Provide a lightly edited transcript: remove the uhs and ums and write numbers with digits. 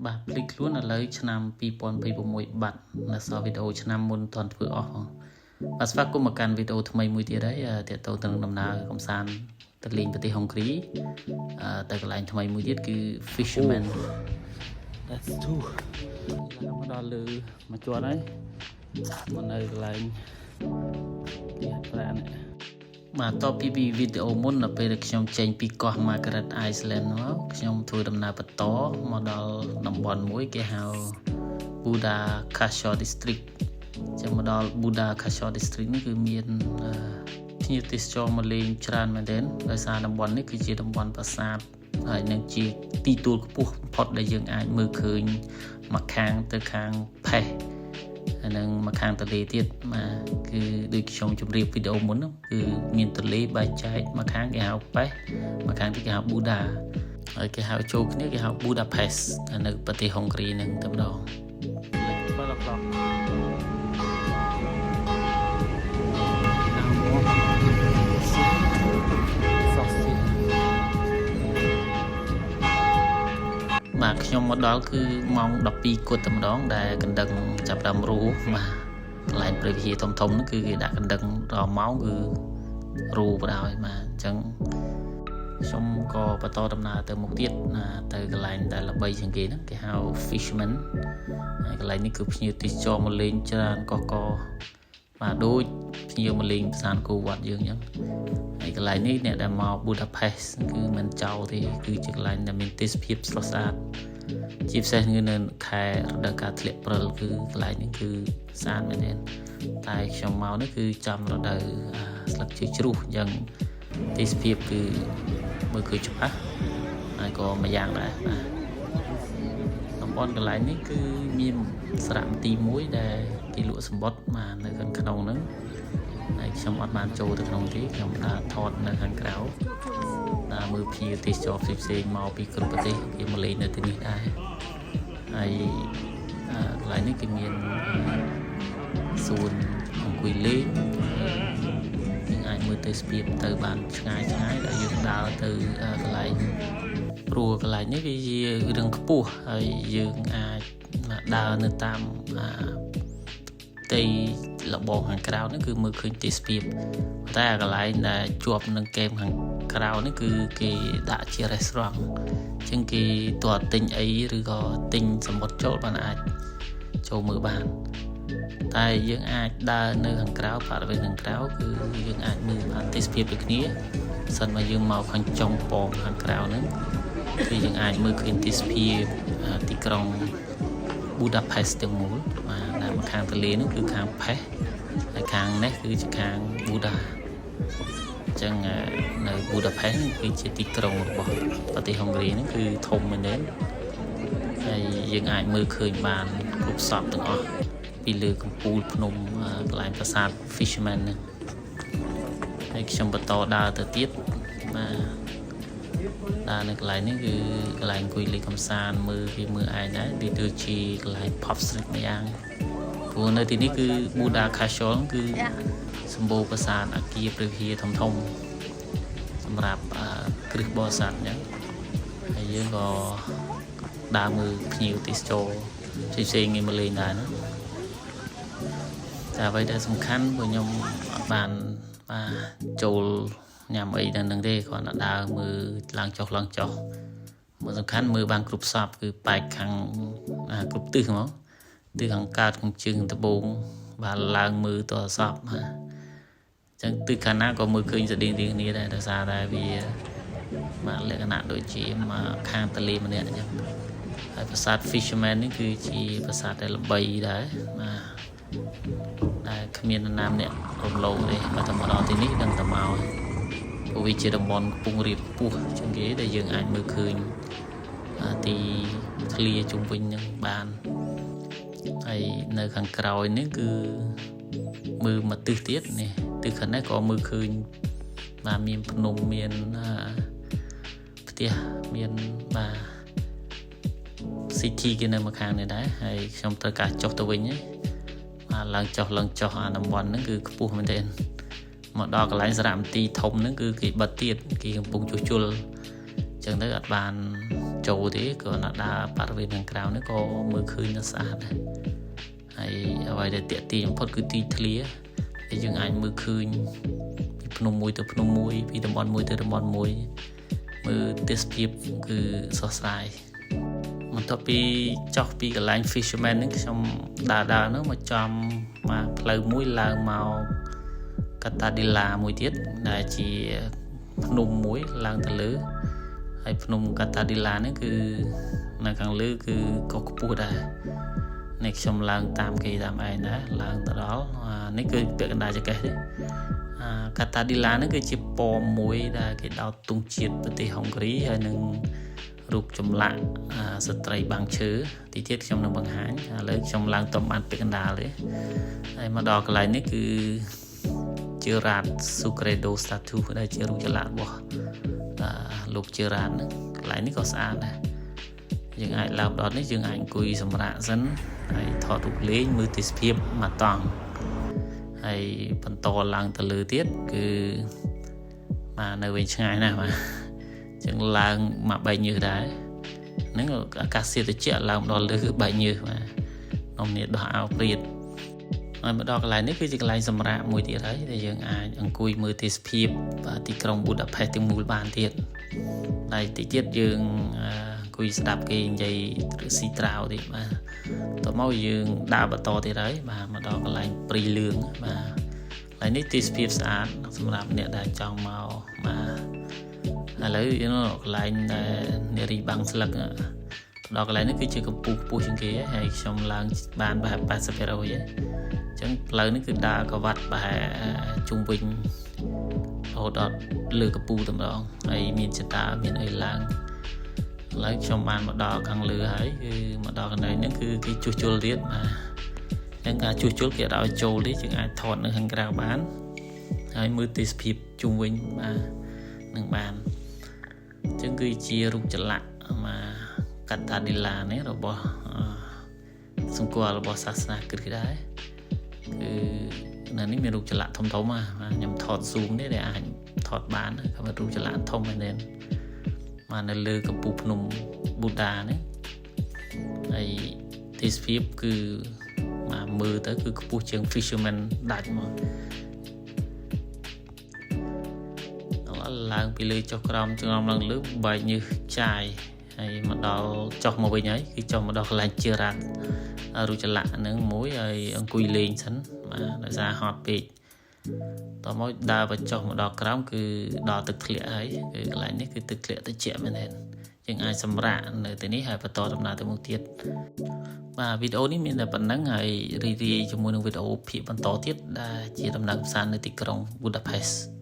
បាទភ្លេចខ្លួនឥឡូវឆ្នាំ2026បាត់នៅសល់វីដេអូឆ្នាំមុនមិនទាន់ធ្វើអស់ផងបាទស្វាគមន៍មកកាន់វីដេអូថ្មីមួយទៀតហើយទាក់ទងទៅនឹងដំណើរកំសាន្តទៅលេងប្រទេសហុងគ្រីទៅកន្លែងថ្មីមួយទៀតគឺ Fisherman That's two. ឡើងមកដល់លើមួយជាន់ហើយមកនៅកន្លែងទីហាត់ប្រាណនេះបាទតបពីវីដេអូមុនដល់ពេលដែលខ្ញុំចេញពីកោះ Margaret Island មកខ្ញុំធ្វើដំណើរបន្តមកដល់តំបន់មួយគេហៅ Buda Castle District ចឹងមកដល់ Buda Castle District នេះគឺមានអឺភ្ញៀវទេសចរមកលេងច្រើនមែនទែនដោយសារតំបន់នេះគឺជាតំបន់ប្រាសាទហើយនឹងជាទីទួលខ្ពស់បំផុតដែលយើងអាចមើលឃើញមកខាងទៅខាងផេះហើយនឹងមកខាងទន្លេទៀតបាទគឺដូចខ្ញុំជម្រាបវីដេអូមុនហ្នឹងគឺមានទន្លេបែងចែកមកខាងគេហៅផេះមកខាងទៀតគេហៅ Buda ហើយគេហៅចូលគ្នាគេហៅ Budapest នៅប្រទេសហុងគ្រីហ្នឹងតែម្ដង Like 12 o'clock. Now more. Sausage. បាទខ្ញុំមកដល់គឺម៉ោង12គត់តែម្ដងដែលកណ្ដឹងចាប់ផ្ដើមរੂបាទកន្លែងព្រះវិហារធំធំហ្នឹងគឺគេដាក់កណ្ដឹងដល់ម៉ោងគឺរੂបដ ாய் បាទអញ្ចឹងខ្ញុំក៏បន្តដំណើរទៅមុខទៀតណាទៅកន្លែងដែលល្បីជាងគេហ្នឹងគេហៅ Fisherman ហើយកន្លែងនេះគឺភ្ញៀវទេសចរមកលេងច្រើនកកកបាទដូចភ្ញៀវមកលេងប្រាសាទអង្គរវត្តយើងអញ្ចឹងហើយកន្លែងនេះអ្នកដែលមក Budapest គឺមិនចោលទេគឺជាកន្លែងដែលមានទេសភាពស្រស់ស្អាតជាពិសេសគឺនៅខែរដូវកាលធ្លាក់ព្រិលគឺកន្លែងនេះគឺស្អាតមែនទែនតែខ្ញុំមកនេះគឺចំរដូវស្លឹកឈើជ្រុះអញ្ចឹងទេសភាពគឺមើលឃើញច្បាស់ហើយក៏មួយយ៉ាងដែរបាទតំបន់កន្លែងនេះគឺមានសារមន្ទីរមួយដែលគេលក់សំបុត្របាទនៅខាងក្នុងហ្នឹងហើយខ្ញុំអត់បានចូលទៅក្នុងទេខ្ញុំដើរថតនៅខាងក្រៅដើរមើលភ្ញៀវទេសចរផ្សេងៗមកពីគ្រប់ប្រទេសគេមកលេងនៅទីនេះដែរហើយកន្លែងនេះគេមានសួនអង្គុយលេងយើងអាចមើលទេសភាពទៅបានឆ្ងាយឆ្ងាយដែលយើងដើរទៅកន្លែងព្រោះកន្លែងនេះវាជារឿងខ្ពស់ហើយយើងអាចដើរនៅតាមផ្ទៃលបងខាងក្រៅនេះគឺមើលឃើញទេសភាពតែកន្លែងដែលជាប់នឹងគែមខាងក្រៅនេះគឺគេដាក់ជា restaurant អញ្ចឹងគេតើទិញអីឬក៏ទិញសំបុត្រចូលបានអាចចូលមើលបានតែយើងអាចដើរនៅខាងក្រៅបរិវេណខាងក្រៅគឺយើងអាចមើលបានទេសភាពដូចគ្នាសិនមកយើងមកខាងចុងប៉មខាងក្រៅហ្នឹងគឺយើងអាចមើលឃើញទេសភាពទីក្រុង Budapest ទាំងមូលបាទដែលមកខាងទន្លេនោះគឺខាងផេះហើយខាងនេះគឺជាខាង Buda អញ្ចឹងនៅ Budapest គឺជាទីក្រុងរបស់ប្រទេសហុងគ្រីហ្នឹងគឺធំមែនទែនហើយយើងអាចមើលឃើញបានគ្រប់សពទាំងអស់ពីលើកំពូលភ្នំកន្លែងប្រាសាទ Fisherman ហ្នឹងហើយខ្ញុំបន្តដើរទៅទៀតបាទដើរនៅកន្លែងនេះគឺកន្លែងអង្គុយលេងកំសាន្តមើលគេមើលឯងដែរវាដូចជាកន្លែង pub street មួយយ៉ាងព្រោះនៅទីនេះគឺ Buda Castle គឺសម្បូរប្រាសាទអាគារព្រះវិហារធំធំសម្រាប់គ្រឹះបរិស័ទអញ្ចឹងហើយយើងក៏ដើរមើលភ្ញៀវទេសចរផ្សេងៗគេមកលេងដែរណាតែអ្វីដែលសំខាន់ព្រោះខ្ញុំអត់បានបាទចូលញ៉ាំអីដល់នឹងទេគ្រាន់តែដើរមើលឡើងចុះឡើងចុះមួយសំខាន់មើលបានគ្រប់សពគឺប៉ែកខាងគ្រប់ទិសហ្មងទិសខាងកើតខាងជើងត្បូងបាទឡើងមើលតសពបាទអញ្ចឹងទិសខាងណាក៏មើលឃើញស្តៀងៗគ្នាដែរដោយសារតែវាបាទលក្ខណៈដូចជាមកខាងទន្លេម្នាក់អញ្ចឹងហើយប្រាសាទ Fisherman នេះគឺជាប្រាសាទដែលល្បីដែរបាទដែលគ្មាននរណាម្នាក់រំលងទេបើតែមកដល់ទីនេះដឹងតែមកព្រោះវាជាតំបន់ខ្ពង់រាបខ្ពស់ជាងគេដែលយើងអាចមើលឃើញទីធ្លាជុំវិញនឹងបានហើយនៅខាងក្រោយនេះគឺមើលមកទិសទៀតនេះទិសខាងនេះក៏មើលឃើញបាទមានភ្នំមានផ្ទះមានបាទ city គេនៅមកខាងនេះដែរហើយខ្ញុំត្រូវការចុះទៅវិញបាទឡើងចុះឡើងចុះអាតំបន់ហ្នឹងគឺខ្ពស់មែនទែនមកដល់កន្លែងសារមន្ទីរធំហ្នឹងគឺគេបិទទៀតគេកំពុងជួសជុលអញ្ចឹងទៅអត់បាន ចូលទេក៏ណាដើរបរិវេណខាងក្រៅនេះក៏មើលឃើញថាស្អាតដែរហើយអ្វីដែលទាក់ទាញបំផុតគឺទីធ្លាដែលយើងអាចមើលឃើញពីភ្នំមួយទៅភ្នំមួយពីតំបន់មួយទៅតំបន់មួយមើលទេសភាពគឺស្រស់ស្រាយបន្ទាប់ពីចុះពីកន្លែង fisherman ហ្នឹងខ្ញុំដើរដើរនោះមកចំមកផ្លូវមួយឡើងមកកាតាឌីឡាមួយទៀតដែលជាភ្នំមួយឡើងទៅលើហើយភ្នំកាតាឌីឡានេះគឺនៅខាងលើគឺក៏ខ្ពស់ដែរនេះខ្ញុំឡើងតាមគេតាមឯងដែរឡើងទៅដល់នេះគឺពាក់កណ្ដាលចង្កេះទេអាកាតាឌីឡានេះគឺជាប៉មមួយដែលគេដោតទង់ជាតិប្រទេសហុងគ្រីហើយនឹងរូបចម្លាក់ស្ត្រីបាំងឈើទីទៀតខ្ញុំនឹងបង្ហាញឥឡូវខ្ញុំឡើងតំបានពាក់កណ្ដាលទេហើយមកដល់កន្លែងនេះគឺ Gerard Sucredo statue ដែលជារូបចម្លាក់របស់លោក Gerard ហ្នឹងកន្លែងនេះក៏ស្អាតដែរយើងអាចឡើងដល់នេះយើងអាចអង្គុយសម្រាកសិនហើយថតរូបលេងមើលទេសភាពមកតង់ហើយបន្តឡើងទៅលើទៀតគឺបាទនៅវិញឆ្ងាយណាស់បាទអញ្ចឹងឡើងមកបែកញើសដែរហ្នឹងអាកាសធាតុត្រជាក់ឡើងដល់លើគឺបែកញើសបាទនំនេះដោះអាវព្រាតហើយមកដល់កន្លែងនេះគឺជាកន្លែងសម្រាកមួយទៀតហើយដែលយើងអាចអង្គុយមើលទេសភាពទីក្រុងប៊ូដាផេស្តទាំងមូលបានទៀតហើយតិចទៀតយើងអង្គុយស្ដាប់គេនិយាយស៊ីត្រាវទៀតបាទតមកយើងដើរបន្តទៀតហើយបាទមកដល់កន្លែងព្រីលឿងបាទកន្លែងនេះទេសភាពស្អាតសម្រាប់អ្នកដែលចង់មកបាទឥឡូវយើងកន្លែងដែលនារីបាំងស្លឹកដល់កន្លែងនេះគឺជាកំពូលខ្ពស់ជាងគេហើយខ្ញុំឡើងបានប្រហែល80%ហើយអញ្ចឹងផ្លូវនេះគឺដើរកវ៉ាត់ប្រហែលជុំវិញរហូតដល់លើកំពូលតែម្ដងហើយមានចតាមានអីឡើងឥឡូវខ្ញុំបានមកដល់ខាងលើហើយគឺមកដល់កន្លែងហ្នឹងគឺគេជួសជុលទៀតបាទអញ្ចឹងការជួសជុលគេអត់ឲ្យចូលទេយើងអាចថតនៅខាងក្រៅបានហើយមើលទេសភាពជុំវិញបាទនឹងបានអញ្ចឹងគឺជារូបចម្លាក់មកកាតាឌីឡានេះរបស់សម្គាល់របស់សាសនាគ្រិស្តដែរគឺនៅនេះមានរូបចម្លាក់ធំធំបាទខ្ញុំថត zoom នេះដែលអាចថតបានគឺរូបចម្លាក់ធំមែនទែនបាទនៅលើកំពូលភ្នំប៊ូដានេះហើយទេសភាពគឺបាទមើលទៅគឺខ្ពស់ជាង fisherman ដាច់មកឡើងពីលើចុះក្រោមចងឡើងលើបែកញើសចាយហើយមកដល់ចុះមកវិញហើយគឺចុះមកដល់កន្លែងជារ៉ាត់រូបចម្លាក់ហ្នឹងមួយហើយអង្គុយលេងសិនបាទដោយសារហត់ពេកតមកដើរបញ្ចុះមកដល់ក្រោមគឺដល់ទឹកធ្លាក់ហើយគឺកន្លែងនេះគឺទឹកធ្លាក់ត្រជាក់មែនទែនយើងអាចសម្រាកនៅទីនេះហើយបន្តដំណើរទៅមុខទៀតបាទវីដេអូនេះមានតែប៉ុណ្ណឹងហើយរីករាយជាមួយនឹងវីដេអូភាគបន្តទៀតដែលជាដំណើរកម្សាន្តនៅទីក្រុង Budapest។